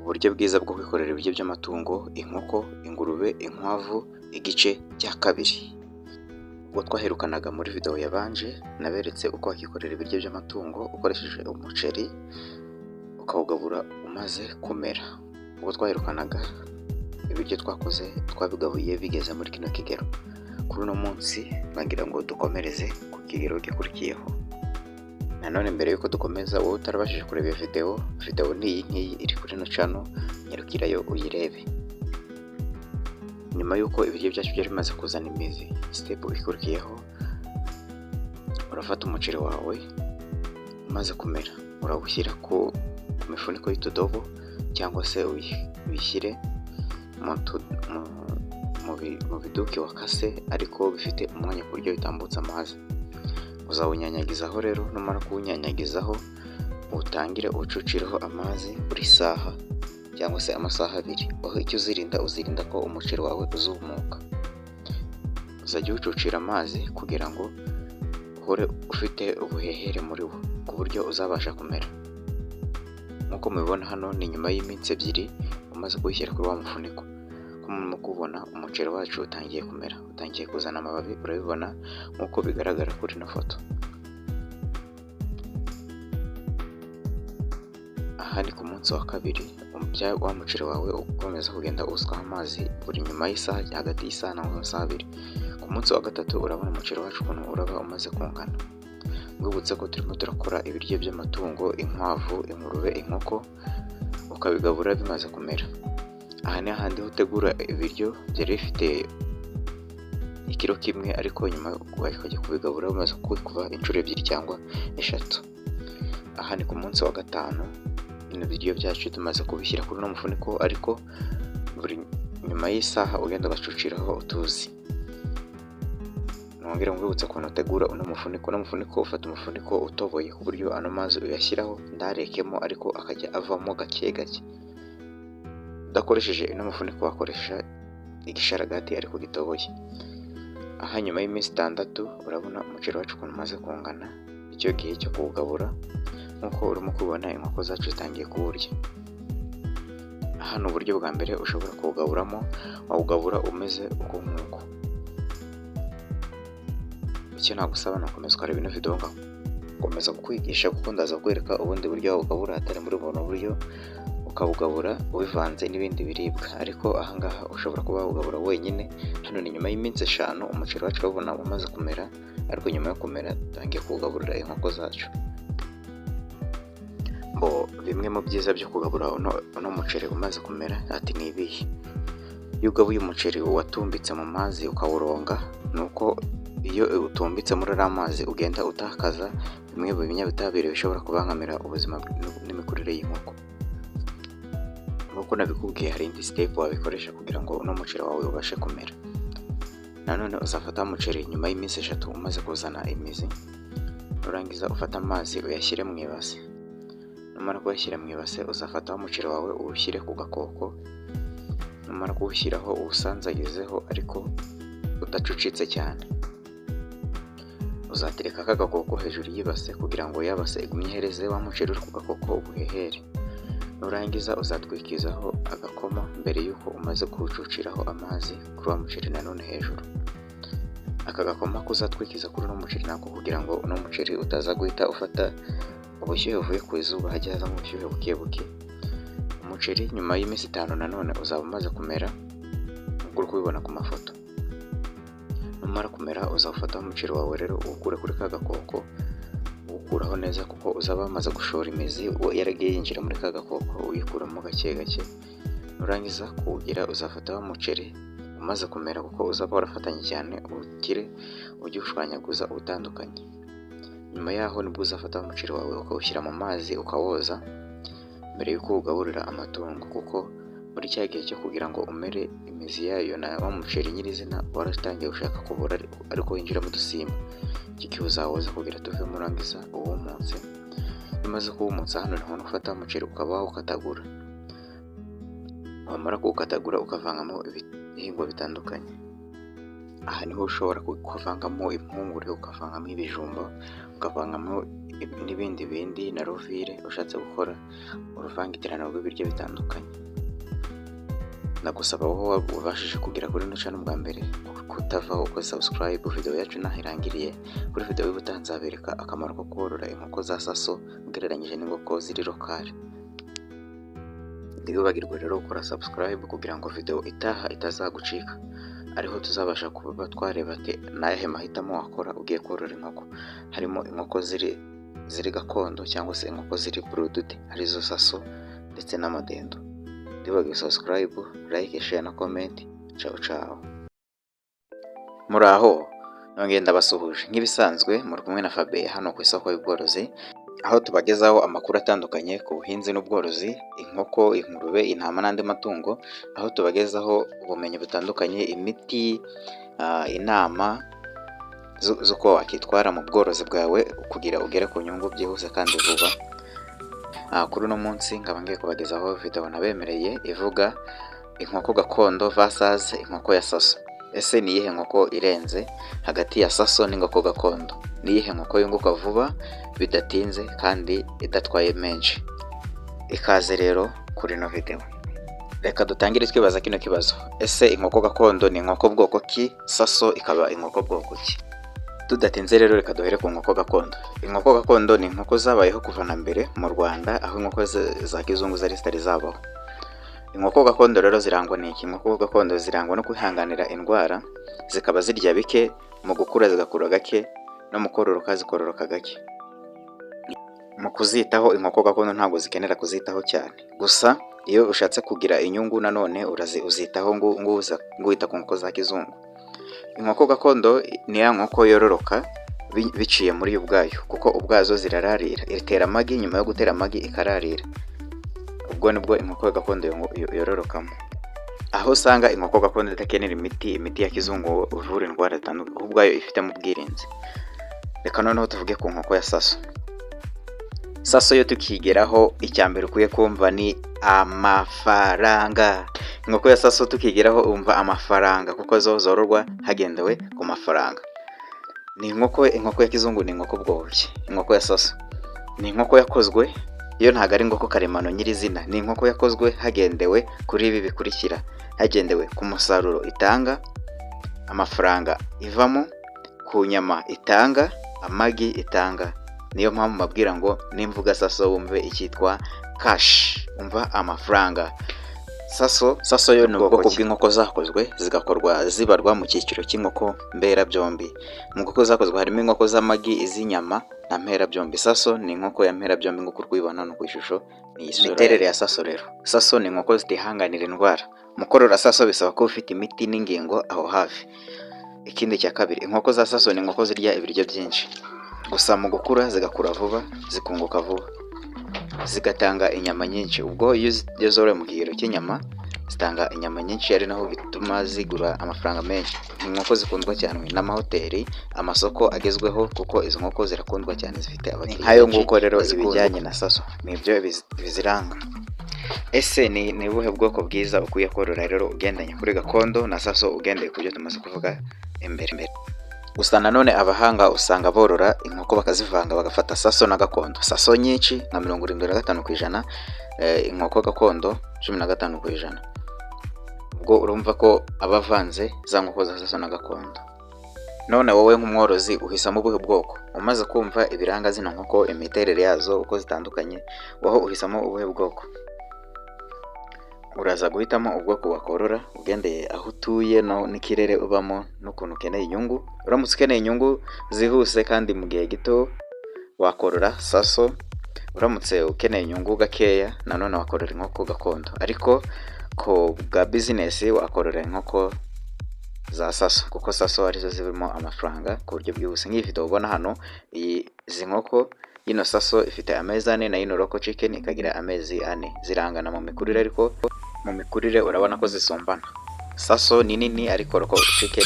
Uburyo bwiza bwo kwikorera ibiryo by'amatungo, inkoko, ingurube, inkwavu, igice cya kabiri. Ubwo twaherukanaga muri video yabanje, naberetse uko wakikorera ibiryo by'amatungo ukoresheje umuceri, ukawugabura umaze kumera. Ubwo twaherukanaga ibiryo twakoze twabigabuye bigeze muri kino kigero. Kuri uno munsi nagira ngo dukomereze ku kigero gikurikiyeho. Nanone mbere yuko dukomeza, wowe utarabashije kureba iyo video, video ni iyi ngiyi iri kuri ino channel, nyarukirayo uyirebe. Nyuma y'uko ibiryo byacu byari bimaze kuzana imizi, step ikurikiyeho urafata umuceri wawe umaze kumera, urawushyira ku mifuniko y'utudobo cyangwa se uyishyire mu biduki wakase ariko bifite umwanya ku buryo bitambutsa amazi. Uzawunyanyagizaho rero, numara kuwunyanyagizaho utangire uwucucireho amazi buri saha cyangwa se amasaha abiri. Aho icyo uzirinda, uzirinda ko umuceri wawe uzumuka. Uzajya uwucucira amazi kugira ngo uhore ufite ubuhehere muri wo ku buryo uzabasha kumera. Nk'uko mubibona hano ni nyuma y'iminsi 2 umaze kuwushyira kuri wa mufuniko. Nko murimo kubona umuceri wacu utangiye kumera, utangiye kuzana amababi, urabibona nk'uko bigaragara kuri ino foto. Aha ni ku munsi wa kabiri, wa muceri wawe ukomeza kugenda uswaho amazi buri nyuma y'isaha, hagati y'isaha n'amasaha abiri. Ku munsi wa gatatu urabona umuceri wacu ukuntu uraba umaze kungana. Mwibutse ko turimo turakora ibiryo by'amatungo, inkwavu, ingurube, inkoko, ukabigabura bimaze kumera. Aha ni hahandi utegura ibiryo byari bifite ikiro kimwe, ariko nyuma ukajya kubigabura bimaze kuba inshuro 2 cyangwa 3. Aha ni ku munsi wa gatanu, bino biryo byacu tumaze kubishyira kuri uno mufuniko, ariko buri nyuma y'isaha ugenda ugacuciraho utuzi. Nongere nkwibutse ukuntu utegura uno mufuniko. Uno mufuniko ufata umufuniko utoboye ku buryo ano mazi uyashyiraho ntarekemo, ariko akajya avamo gake gake. Udakoresheje uno mufuniko wakoresha igisharagati ariko gitoboye. Aha nyuma y'iminsi 6 urabona umuceri wacu ukuntu umaze kungana, icyo gihe cyo kuwugabura. Nk'uko urimo kubibona inkoko zacu zitangiye kuwurya. Aha ni uburyo bwa mbere ushobora kuwugaburamo, wawugabura umeze uko nguko. Icyo nagusaba ni ukomeza ukareba ino video, ngakomeza kukwigisha kuko ndaza kukwereka ubundi buryo wawugabura atari muri buno buryo, ukawugabura ubivanze n'ibindi biribwa. Ariko aha ngaha ushobora kuba wawugabura wenyine. Hano ni nyuma y'iminsi 5 umuceri wacu urabona umaze kumera, ariko nyuma yo kumera dutangiye kuwugaburira inkoko zacu. Bo bimwe mu byiza byo kugabura uno muceri umaze kumera ati ni ibihe? Iyo ugabuye umuceri watumbitse mu mazi ukawuronga, nuko iyo utumbitse muri ariya mazi ugenda utakaza bimwe mu binyabutabire bishobora kubangamira ubuzima n'imikurire y'inkoko. Nk'uko nabikubwiye hari indi step wabikoresha kugira ngo uno muceri wawe ubashe kumera. Nanone uzafata umuceri nyuma y'iminsi 3 umaze kuzana imizi, nurangiza ufate amazi uyashyire mu ibase. Numara kuyashyira mu ibase uzafata umuceri wawe uwushyire ku gakoko, numara kuwushyiraho uwusanzagizeho ariko udacucitse cyane. Uzatereka aka gakoko hejuru y'ibase kugira ngo ya base igumye ihereze wa muceri uri ku gakoko ubuhehere. Nurangiza uzatwikizaho agakoma mbere y'uko umaze kuwucuciraho amazi kuri wa muceri nanone hejuru. Aka gakoma kuzatwikiza kuri uno muceri nako kugira ngo uno muceri utaza guhita ufata ubushyuhe buvuye ku izuba, hajya hazamo ubushyuhe buke buke. Umuceri nyuma y'iminsi 5 nanone uzaba umaze kumera nk'uko uri kubibona ku mafoto. Numara kumera uzawufata umuceri wawe rero uwukure kuri ka gakoko, uwukuraho neza kuko uzaba wamaze gushora imizi yaragiye yinjira muri ka gakoko, uyikuramo gake gake. Nurangiza kuwugira uzafata umuceri umaze kumera kuko uzaba warafatanye cyane, uwukire ujye ushwanyaguza uwutandukanye. Nyuma yaho nibwo uzafata umuceri wawe ukawushyira mu mazi ukawoza mbere y'uko uwugaburira amatungo, kuko muri cya gihe cyo kugira ngo umere imizi yayo na wa muceri nyirizina waratangiye gushaka kubora ariko winjiramo udusimba. Iki gihe uzawoza kugira tuvemo, urangiza uwumutse. Iyo umaze kuwumutsa hano niho ufata umuceri ukaba wawukatagura. Wamara kuwukatagura ukavangamo ibihingwa bitandukanye. Aha niho ushobora kuvangamo impungure, ukavangamo ibijumba, ukavangamo n'ibindi bindi na rovire, ushatse gukora uruvangitirane rw'ibiryo bitandukanye. Ndagusaba wowe ubashije kugera kuri ino channel bwa mbere kutavaho ukoze subscribe. Video yacu naho irangiriye. Kuri video y'ubutaha nzabereka akamaro ko korora inkoko za Saso ugereranyije n'inkoko ziri local. Ntiwibagirwe rero gukora subscribe kugira ngo video itaha itazagucika, ariho tuzabasha kuba twareba ati ni ayahe mahitamo wakora ugiye korora inkoko, harimo inkoko ziri gakondo cyangwa se inkoko ziri brooded, arizo Saso ndetse n'amadendo. Ntiwibagirwe subscribe, like, share na comment. Ciao ciao. Muraho, nongeye ndabasuhuje nk'ibisanzwe, muri kumwe na Fabe hano ku Isoko y'Ubworozi, aho tubagezaho amakuru atandukanye ku buhinzi n'ubworozi, inkoko, ingurube, intama n'andi matungo, aho tubagezaho ubumenyi butandukanye, imiti, inama z'uko wakitwara mu bworozi bwawe kugira ugere ku nyungu byihuse kandi vuba. Kuri uno munsi nkaba ngiye kubagezaho video nabemereye ivuga inkoko gakondo versus inkoko ya Saso. Ese ni iyihe nkoko irenze hagati ya Saso n'inkoko gakondo? Ni iyihe nkoko yunguka vuba bidatinze kandi idatwaye menshi? Ikaze rero kuri ino video. Reka dutangire twibaza kino kibazo: ese inkoko gakondo ni inkoko bwoko ki, Saso ikaba inkoko bwoko ki? Tudatinze rero, reka duhere ku nkoko gakondo. Inkoko gakondo ni inkoko zabayeho kuva na mbere mu Rwanda, aho inkoko za kizungu zari zitari zabaho. Inkoko gakondo rero zirangwa n'iki? Inkoko gakondo zirangwa no kwihanganira indwara, zikaba zirya bike, mu gukura zigakura gake, no mu kororoka zikororoka gake. Mu kuzitaho, inkoko gakondo ntabwo zikenera kuzitaho cyane. Gusa iyo ushatse kugira inyungu nanone uzitaho wita ku nkoko za kizungu. Inkoko gakondo ni ya nkoko yororoka biciye muri yo ubwayo, kuko ubwazo zirararira, itera amagi, nyuma yo gutera amagi ikararira. Ubwo nibwo inkoko gakondo yororokamo. Aho usanga inkoko gakondo idakenera imiti ya kizungu ivura indwara zitandukanye, kuko ubwayo ifitemo ubwirinzi. Reka noneho tuvuge ku nkoko ya Saso. Saso yo tukigeraho, icya mbere ukwiye kumva ni amafaranga. Inkoko ya Saso tukigeraho umva amafaranga, kuko zo zororwa hagendewe ku mafaranga. Ni inkoko ya kizungu ni inkoko bwoko ki? Inkoko ya Saso ni inkoko yakozwe, yo ntabwo ari inkoko karemano nyirizina, ni inkoko yakozwe hagendewe kuri ibi bikurikira: hagendewe ku musaruro itanga, amafaranga ivamo, ku nyama itanga, amagi itanga. Niyo mpamvu mbabwira ngo nimvuga Saso wumve icyitwa cash, umva amafaranga. Saso yo ni ubwoko bw'inkoko zakozwe, zigakorwa zibarwa mu cyiciro cy'inkoko mberabyombi. Mu nkoko zakozwe harimo inkoko z'amagi, iz'inyama na mperabyombi. Saso ni inkoko ya mperabyombi nk'uko uri kuyibona hano ku ishusho. Ni isura. Imiterere ya Saso rero: Saso ni inkoko zitihanganira indwara. Mu korora Saso bisaba kuba ufite imiti n'ingingo aho hafi. Ikindi cya kabiri, inkoko za Saso ni inkoko zirya ibiryo byinshi. Gusa mu gukura zigakura vuba, zikunguka vuba, zigatanga inyama nyinshi. Ubwo iyo zorowe mu kigero cy'inyama, zitanga inyama nyinshi, ari naho bituma zigura amafaranga menshi. Ni inkoko zikundwa cyane n'amahoteli, amasoko agezweho, kuko izo nkoko zirakundwa cyane, zifite abakiriya. Nk'ayo nguko rero ibijyanye na Saso ni ibyo biziranga. Ese ni ubuhe bwoko bwiza ukwiye korora rero ugendanye kuri gakondo na Saso, ugendeye ku byo tumaze kuvuga imbere? Gusa nanone abahanga usanga borora inkoko bakazivanga, bagafata Saso na gakondo, Saso nyinshi nka 75%, inkoko gakondo 15%. Ubwo urumva ko aba avanze za nkoko za Saso na gakondo. None wowe nk'umworozi uhisamo ubuhe bwoko? Umaze kumva ibiranga zino nkoko, imiterere yazo uko zitandukanye, wowe uhisamo ubuhe bwoko? Uraza guhitamo ubwoko wakorora ugendeye aho utuye n'ikirere ubamo n'ukuntu ukeneye inyungu. Uramutse ukeneye inyungu zihuse kandi mu gihe gito, wakorora Saso. Uramutse ukeneye inyungu gakeya, nanone wakorora inkoko gakondo, ariko ku bwa business wakorora inkoko za Saso, kuko Saso arizo zirimo amafaranga ku buryo bwihuse. Nk'iyi video ubona hano, izi nkoko, yino Saso ifite amezi 4 na yino local chicken ikagira amezi 4. Zirangana mu mikurire, ariko mu mikurire urabona ko zisumbana. Saso ni nini, ariko local chicken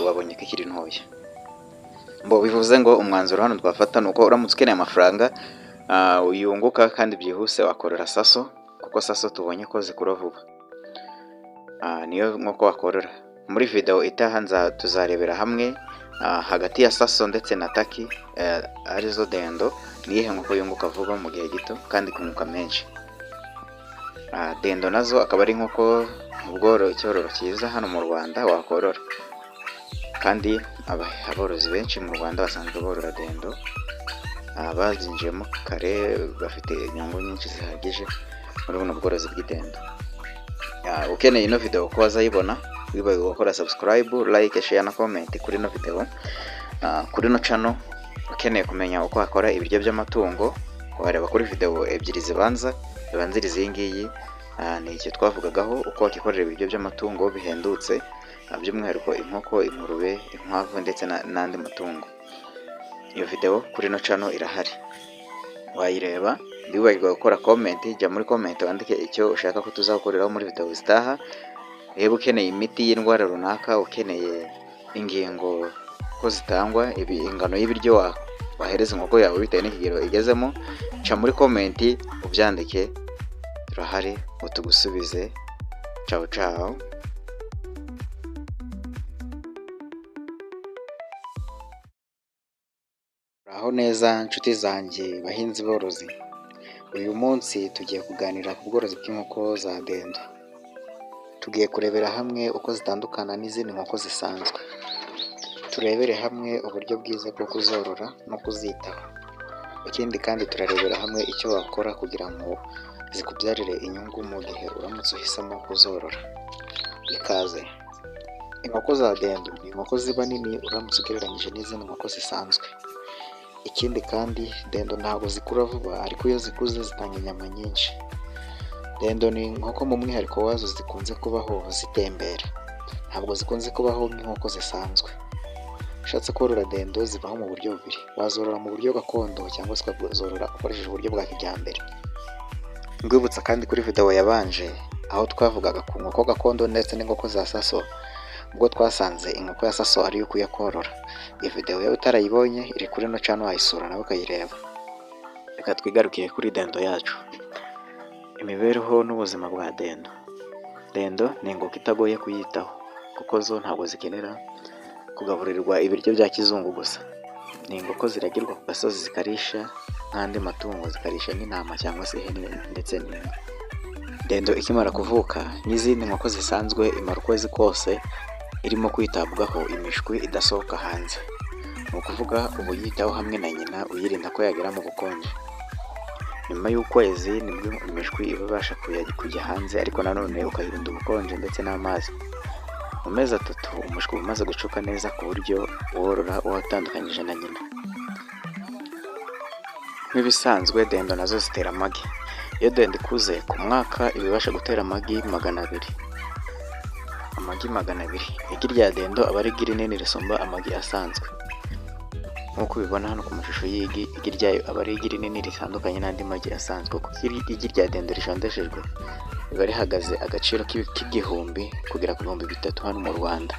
wabonye ko ikiri ntoya. Mbo bivuze ngo umwanzuro hano twafata ni uko uramutse ukeneye amafaranga yunguka kandi byihuse, wakorora Saso, kuko Saso tubonye ko zikura vuba, niyo nkoko wakorora. Muri video itaha tuzarebera hamwe hagati ya Saso ndetse na Taki, arizo dendo, niyihe nkoko yunguka vuba mu gihe gito kandi ikunguka menshi. Dendo nazo akaba ari inkoko icyororo cyiza hano mu Rwanda wakorora, kandi aborozi benshi mu Rwanda basanzwe borora dendo, bazinjiyemo kare, bafite inyungu nyinshi zihagije muri buno bworozi bw'idendo. Ukeneye ino video ko wazayibona, wibagiwe gukora subscribe, like, share na comment kuri ino video, kuri ino channel. Ukeneye kumenya uko wakora ibiryo by'amatungo, wareba kuri video ebyiri zibanziriza iyi ngiyi. Ni icyo twavugagaho, uko wakikorera ibiryo by'amatungo bihendutse, by'umwihariko inkoko, ingurube, inkwavu ndetse n'andi matungo. Iyo video kuri ino channel irahari, wayireba. Ntiwibagirwe gukora comment, jya muri comment wandike icyo ushaka ko tuzakoreraho muri video zitaha. Niba ukeneye imiti y'indwara runaka, ukeneye ingingo ko zitangwa, ingano y'ibiryo wahereza inkoko yawe bitewe n'ikigero igezemo, ca muri comment ubyandike, turahari ngo tugusubize. Ciao ciao. Muraho neza nshuti zanjye bahinzi borozi, uyu munsi tugiye kuganira ku bworozi bw'inkoko za dendo. Tugiye kurebera hamwe uko zitandukana n'izindi nkoko zisanzwe, turebere hamwe uburyo bwiza bwo kuzorora no kuzitaho. Ikindi kandi turarebera hamwe icyo wakora kugira ngo zikubyarire inyungu mu gihe uramutse uhisemo kuzorora. Ikaze. Inkoko za dendo ni inkoko ziba nini uramutse ugereranyije n'izindi nkoko zisanzwe. Ikindi kandi dendo ntabwo zikura vuba, ariko iyo zikuze zitanga inyama nyinshi. Dendo ni inkoko mu mwihariko wazo zikunze kubaho zitembera, ntabwo zikunze kubaho nk'inkoko zisanzwe. Ushatse korora dendo zibaho mu buryo bubiri, wazorora mu buryo gakondo cyangwa se ukazorora ukoresheje uburyo bwa kijyambere. Nkwibutsa kandi kuri video yabanje aho twavugaga ku nkoko gakondo ndetse n'inkoko za Saso, ubwo twasanze inkoko ya Saso ariyo ukwiye korora. Iyi video yawe utarayibonye iri kuri ino channel, wayisura nawe ukayireba. Reka twigarukiye kuri dendo yacu. Imibereho n'ubuzima bwa dendo. Dendo ni inkoko itagoye kuyitaho, kuko zo ntabwo zikenera kugaburirwa ibiryo bya kizungu gusa. Ni inkoko ziragirwa ku gasozi zikarisha nk'andi matungo, zikarisha nk'intama cyangwa se ihene ndetse n'inka. Dendo ikimara kuvuka n'izindi nkoko zisanzwe imara ukwezi kose irimo kwitabwaho, imishwi idasohoka hanze. Ni ukuvuga uba uyitaho hamwe na nyina, uyirinda ko yagera mu bukonje. Nyuma y'ukwezi nibwo imishwi iba ibasha kujya hanze, ariko nanone ukayirinda ubukonje ndetse n'amazi. Mu mezi 3 umushwi uba umaze gucuka neza ku buryo uworora uba watandukanyije na nyina. Nk'ibisanzwe dendo nazo zitera amagi. Iyo dendo ikuze ku mwaka iba ibasha gutera amagi 200. Amagi 200. Igi rya dendo aba ari igi rinini risumba amagi asanzwe. Nk'uko ubibona hano ku mashusho y'igi, igi ryayo aba ari igi rinini ritandukanye n'andi magi asanzwe, kuko igi rya dendo rishondeshejwe riba rihagaze agaciro k'igihumbi kugera ku 3000 hano mu Rwanda,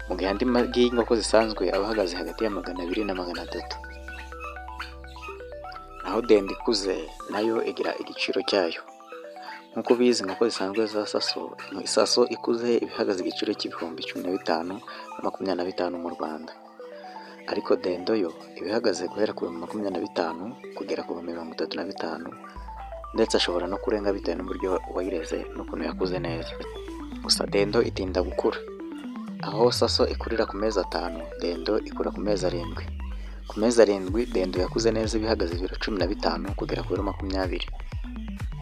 mu gihe andi magi y'inkoko zisanzwe aba ahagaze hagati ya 200 na 300. Naho dendo ikuze nayo igira igiciro cyayo. Nk'uko ubizi inkoko zisanzwe za Saso, Saso ikuze iba ihagaze igiciro cy'ibihumbi 15 na 25 mu Rwanda, ariko dendo yo iba ihagaze guhera ku bihumbi 25 kugera ku bihumbi 35, ndetse ashobora no kurenga bitewe n'uburyo wayireze n'ukuntu yakuze neza. Gusa dendo itinda gukura, aho Saso ikurira ku mezi 5, dendo ikura ku mezi 7. Ku mezi 7 dendo yakuze neza iba ihagaze ibiro 15 kugera ku biro 20.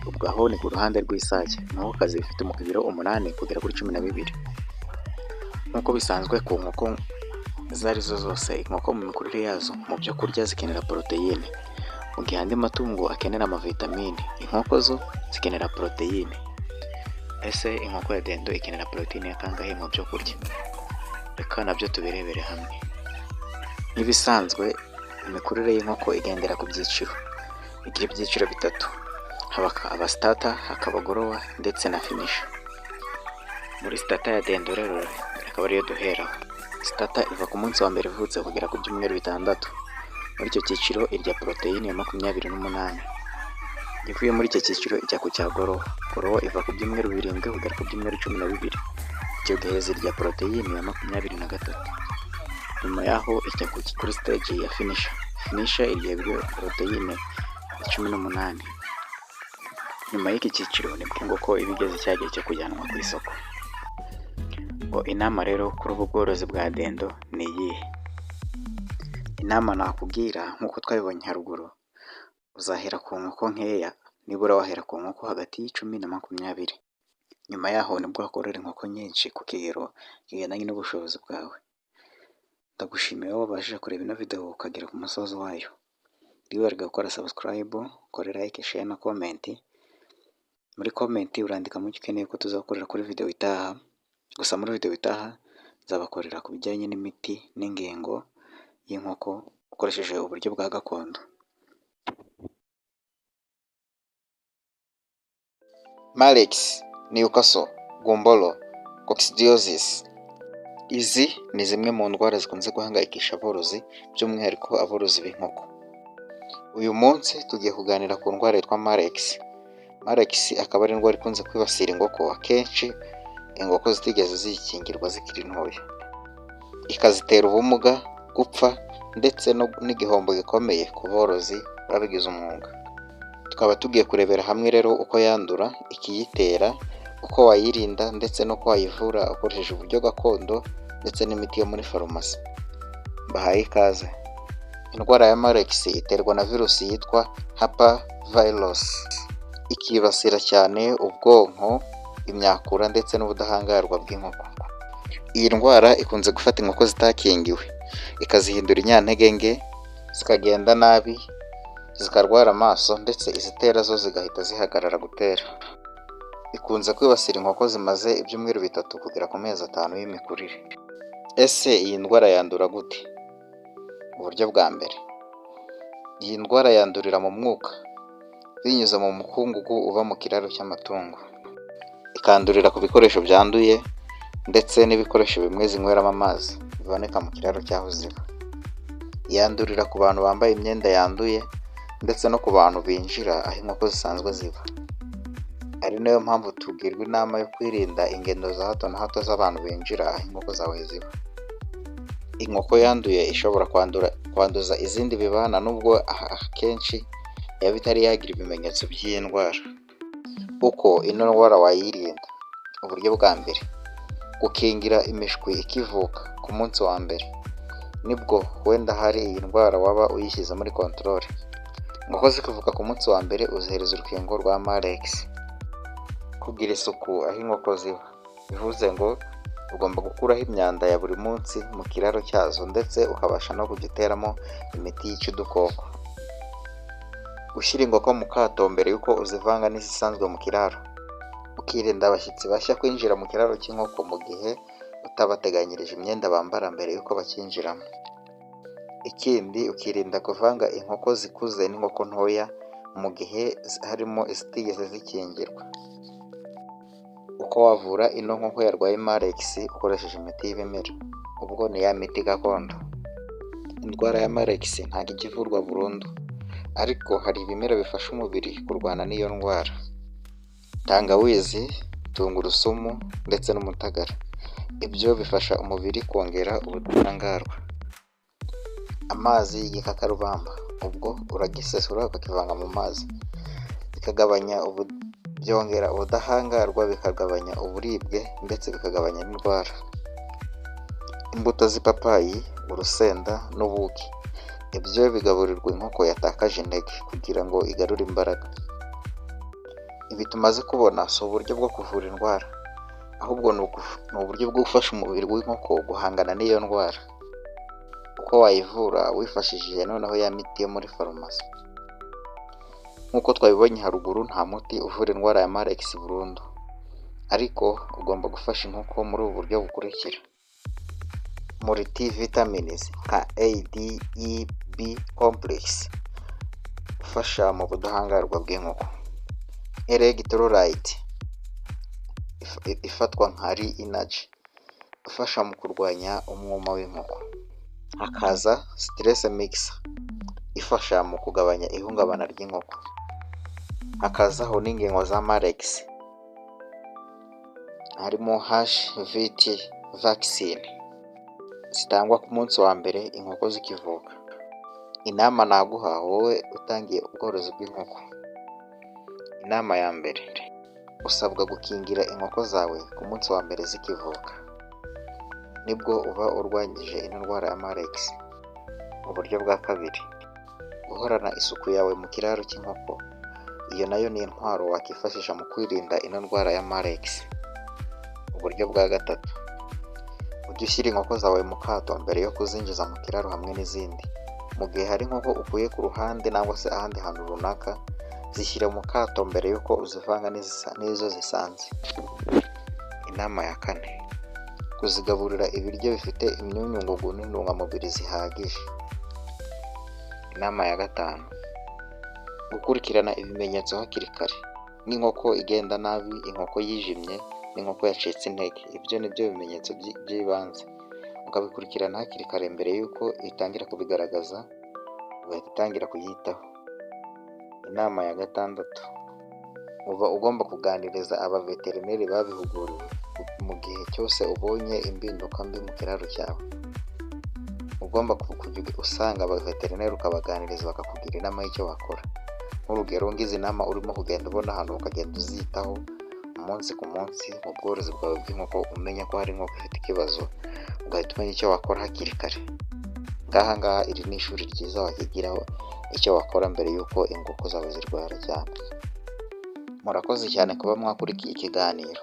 Ubwo aho ni ku ruhande rw'isake, inkokokazi ifite ibiro 8 kugera kuri 12. Nk'uko bisanzwe ku nkoko izo arizo zose, inkoko mu mikurire yazo mu byo kurya zikenera poroteyine, mu gihe andi matungo akenera amavitamine, inkoko zo zikenera poroteyine. Ese inkoko ya dendo ikenera poroteyine ya kangahe mu byo kurya? Reka nabyo tubirebere hamwe. Nk'ibisanzwe imikurire y'inkoko igendera ku byiciro, igira ibyiciro 3. Haba aba starter, hakaba grower ndetse na finisher. Muri starter ya dendo rero akaba ariyo duheraho. Starter iva ku munsi wa mbere ivutse kugera ku byumweru 6. Muri icyo cyiciro irya poroteyine ya 28. Ivuye muri icyo cyiciro ijya ku cya grower. Grower iva ku byumweru 7 kugera ku byumweru 12. Icyo gihe zirya poroteyine ya 23. Nyuma yaho ijya kuri stage ya finisher. Finisher irya ibiryo poroteyine ya 18. Nyuma y'iki cyiciro nibwo inkoko iba igeze cya gihe cyo kujyanwa ku isoko. Ngo inama rero kuri ubu bworozi bwa dendo ni iyihe? Inama nakugira, nk'uko twabibonye haruguru, uzahera ku nkoko nkeya, nibura wahera ku nkoko hagati y'10 na 20. Nyuma yaho nibwo wakorora inkoko nyinshi ku kigero kigendanye n'ubushobozi bwawe. Ndagushimiye wowe wabashije kureba ino video ukagera ku musozo wayo. Ntiwibagirwe gukora subscribe, ukore like, share na comment. Muri comment urandikamo icyo ukeneye ko tuzakorera kuri video itaha. Gusa muri video itaha nzabakorera ku bijyanye n'imiti n'ingingo y'inkoko ukoresheje uburyo bwa gakondo. Marek's, Newcastle, Gumboro, Coccidiosis. Izi ni zimwe mu ndwara zikunze guhangayikisha aborozi, by'umwihariko aborozi b'inkoko. Uyu munsi tugiye kuganira ku ndwara yitwa Marek's. Marek's akaba ari indwara ikunze kwibasira inkoko, akenshi inkoko zitigeze zikingirwa zikiri ntoya, ikazitera ubumuga, gupfa ndetse n'igihombo gikomeye ku borozi babigize umwuga. Tukaba tugiye kurebera hamwe rero uko yandura, ikiyitera, uko wayirinda ndetse n'uko wayivura ukoresheje uburyo gakondo ndetse n'imiti yo muri farumasi. Mbahaye ikaze. Indwara ya Marek's iterwa na virusi yitwa Herpesvirus, ikibasira cyane ubwonko, imyakura ndetse n'ubudahangarwa bw'inkoko. Iyi ndwara ikunze gufata inkoko zitakingiwe, ikazihindura inyantege nke, zikagenda nabi, zikarwara amaso ndetse izitera zo zigahita zihagarara gutera. Ikunze kwibasira inkoko zimaze ibyumweru 3 kugera ku mezi 5 y'imikurire. Ese iyi ndwara yandura gute? Uburyo bwa mbere, iyi ndwara yandurira mu mwuka binyuze mu mukungugu uva mu kiraro cy'amatungo. Ikandurira ku bikoresho byanduye ndetse n'ibikoresho bimwe zinyweramo amazi biboneka mu kiraro cy'aho ziba. Yandurira ku bantu bambaye imyenda yanduye ndetse no ku bantu binjira aho inkoko zisanzwe ziba. Ari nayo mpamvu tugirwa inama yo kwirinda ingendo za hato na hato z'abantu binjira aho inkoko zawe ziba. Inkoko yanduye ishobora kwanduza izindi bibana nubwo akenshi yaba itari yagira ibimenyetso by'iyi ndwara. Uko ino ndwara wayirinda: uburyo bwa mbere, gukingira imishwi ikivuka ku munsi wa mbere, nibwo wenda hari iyi ndwara waba uyishyize muri control. Inkoko zikivuka ku munsi wa mbere uzihereza urukingo rwa Marek's. Kugira isuku aho inkoko ziba, bivuze ngo ugomba gukuraho imyanda ya buri munsi mu kiraro cyazo ndetse ukabasha no kujya uteramo imiti yica udukoko. Gushyira inkoko mu kato mbere y'uko uzivanga n'izisanzwe mu kiraro. Ukirinda abashyitsi bashya kwinjira mu kiraro cy'inkoko mu gihe utabateganyirije imyenda bambara mbere y'uko bacyinjiramo. Ikindi, ukirinda kuvanga inkoko zikuze n'inkoko ntoya mu gihe harimo izitigeze zikingirwa. Uko wavura ino nkoko yarwaye Marek's ukoresheje imiti y'ibimera, ubwo ni ya miti gakondo. Indwara ya Marek's ntabwo ijya ivurwa burundu, ariko hari ibimera bifasha umubiri kurwana n'iyo ndwara. Tangawizi, tungurusumu ndetse n'umutagara, ibyo bifasha umubiri kongera ubudahangarwa. Amazi y'igikakarubamba, ubwo uragisesura ukakivanga mu mazi, bikagabanya, byongera ubudahangarwa, bikagabanya uburibwe ndetse bikagabanya n'indwara. Imbuto z'ipapayi, urusenda n'ubuki, ibyo bigaburirwa inkoko yatakaje intege kugira ngo igarure imbaraga. Ibi tumaze kubona si uburyo bwo kuvura indwara, ahubwo ni uburyo bwo gufasha umubiri w'inkoko guhangana n'iyo ndwara. Uko wayivura wifashishije noneho ya miti yo muri farumasi. Nk'uko twabibonye haruguru, nta muti uvura indwara ya Marek's burundu, ariko ugomba gufasha inkoko muri ubu buryo bukurikira: Multivitamins nka A, D, E, B complex ufasha mu budahangarwa bw'inkoko. Electrolyte ifatwa nka Re-Energy ifasha mu kurwanya umwuma w'inkoko. Hakaza stress mix ifasha mu kugabanya ihungabana ry'inkoko. Hakazaho n'ingingo za Marek's. Harimo HVT vaccine zitangwa ku munsi wa mbere inkoko zikivuka. Inama naguha wowe utangiye ubworozi bw'inkoko: inama ya mbere, usabwa gukingira inkoko zawe ku munsi wa mbere zikivuka, nibwo uba urwanyije ino ndwara ya Marek's. Uburyo bwa kabiri, guhorana isuku yawe mu kiraro cy'inkoko, iyo nayo ni intwaro wakifashisha mu kwirinda ino ndwara ya Marek's. Uburyo bwa gatatu, ujye ushyira inkoko zawe mu kato mbere yo kuzinjiza mu kiraro hamwe n'izindi. Mu gihe hari inkoko ukuye ku ruhande nangwa se ahandi hantu runaka, zishyire mu kato mbere y'uko uzivanga n'izo zisanze. Inama ya kane, kuzigaburira ibiryo bifite imyunyungugu n'intungamubiri zihagije. Inama ya gatanu, gukurikirana ibimenyetso hakiri kare, nk'inkoko igenda nabi, inkoko yijimye n'inkoko yacitse intege, ibyo ni byo bimenyetso by'ibanze, ukabikurikirana hakiri kare mbere y'uko itangira kubigaragaza, ugahita utangira kuyitaho. Inama ya gatandatu, uba ugomba kuganiriza abaveterineri babihuguriwe mu gihe cyose ubonye impinduka mbi mu kiraro cyawe. Ugomba kujya usanga abaveterineri ukabaganiriza, bakakugira inama y'icyo wakora. Nk'urugero, ngizi nama urimo kugenda ubona ahantu, ukagenda uzitaho umunsi ku munsi mu bworozi bwawe bw'inkoko, umenya ko hari inkoko ifite ikibazo, ugahita umenya icyo wakora hakiri kare. Ngaha ngaha iri ni ishuri ryiza wakigiraho icyo wakora mbere y'uko inkoko zawe zirwara cyane. Murakoze cyane kuba mwakurikiye ikiganiro.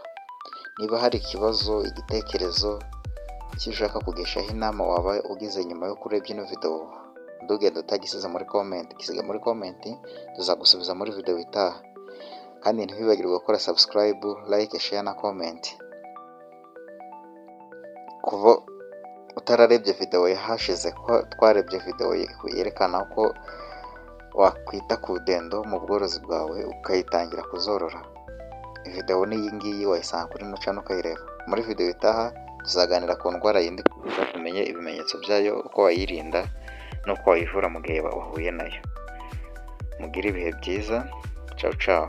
Niba hari ikibazo, igitekerezo, icyo ushaka kugishaho inama waba ugize nyuma yo kureba ino video, ntugende utagisize muri comment, gisiga muri comment, tuzagusubiza muri video itaha. Kandi ntiwibagirwe gukora subscribe, like, share na comment. Kuva utararebye video yahashize, ko twarebye video yerekana uko wakwita ku dendo mu bworozi bwawe ukayitangira kuzorora. Video ni iyi ngiyi, wayisanga kuri ino channel ukayireba. Muri video itaha tuzaganira ku ndwara yindi kugira tumenye ibimenyetso byayo, uko wayirinda n'uko wayivura mu gihe wahuye nayo. Mugire ibihe byiza, ciao ciao.